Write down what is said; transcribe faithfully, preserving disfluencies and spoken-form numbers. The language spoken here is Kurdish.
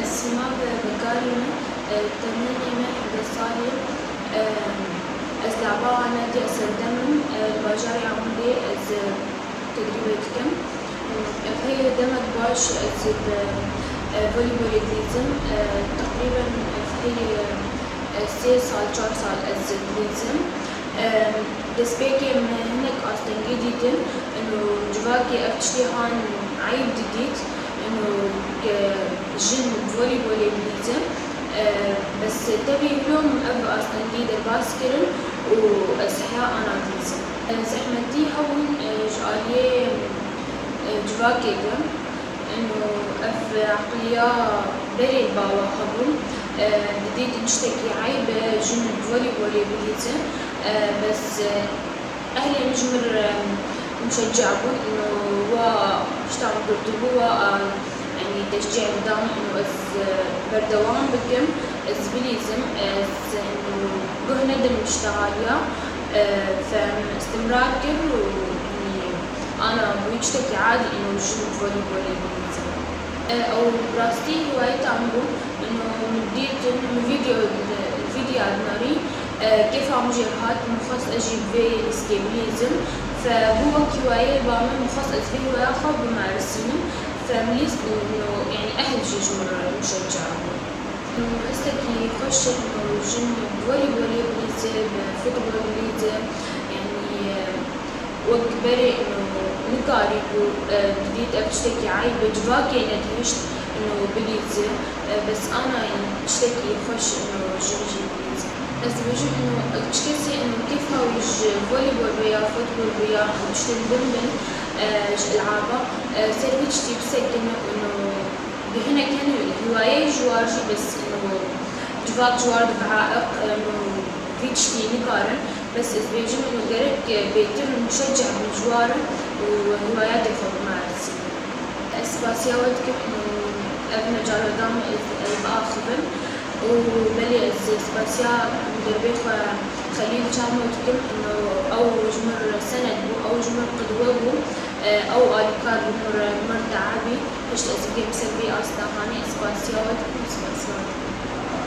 Ez Sîma Bekarî me, e, temînê me hevdeh salî ye. E, ez laba Nadia Serdem im, e, li bajarê Amûdê ez, e, tedrîbê dikim. Ev heye demek baş ez bi, e, voleybolê dilîzim. E, teqrîben ev heye, e, sê sal, çar sal ez dilîzim. E, destpêkê min hinek astengî dîtin, û civakê ev tiştê han eyb didît, û ke jin voleybolê bilîzin. E, bes tevî wilo min ev astengî derbas kirin û ez heya ana dilîzim. E, zehmetî hebûn, e, ji aliyê, e, civakê de. Û ev eqliya berê li ba we hebûn. E, didîtin tiştekî eyb e, jin voleybolê bilîzin. E, bes, e, ehlê min ji min re muşecca bûn û wa tişta min girtibû, wa, a, yanî teşcî dida min û ez, e, berdewam bikim, ez bilîzim, ez, e, guh nedim tişta aliya, e, fe min istimrar kir û, yanî, ana bû tiştekî adî û jin voleybolê bilîzin. E, ew rastî hiwayeta min bû. Ino min dîtin, min vîdeo, vîdeo dinarî, e, kêfa min jê hat, min xwest ez jî bi vê lîstikê bilîzim. Fe bû wek hiwaye ba min, min xwest ez vê hiwaya xwe bimerisînim. Fe min lîst û ino, yanî ehl jî ji min re muşecca bûn. Ino hestekî xweş e, ino jin bi voleybolê bilîze, bi futbol bilîze, yanî, e, Wek berê ino nikarîbû, e, didît ev tiştekî eyb e, civakê nedihişt ino bilîze, e, bes ana tiştekî xweş ino jin jî bilîze. Ez dibêjim ino çi kesê ino kêfa wî ji volîbol ve ya futbol ve ya tiştên din bin, e, ji elaba, e, ser vî tiştî bisekine ino bi hinek hene hiwayeyê ji war jî bes ino civak ji war dibe aiq, ino vî tiştî nikarin. Bes ez bêjim ino gerek bêtir muşecce bin ji war û hiwayatê xwe bimerisînin. Ez spasiya we dikim ino ev mecala da min ez, ez biaxivim û belê ez spasiya muderebê xwe Xelîl Çamo dikim ino ew ji min re sened bû, ew ji min qidwe bû, ew alîkar bû min re, min re diabî, pişt ez bigihim ser vî asta hanê, ez spasiya we dikim, spasiya we dikim.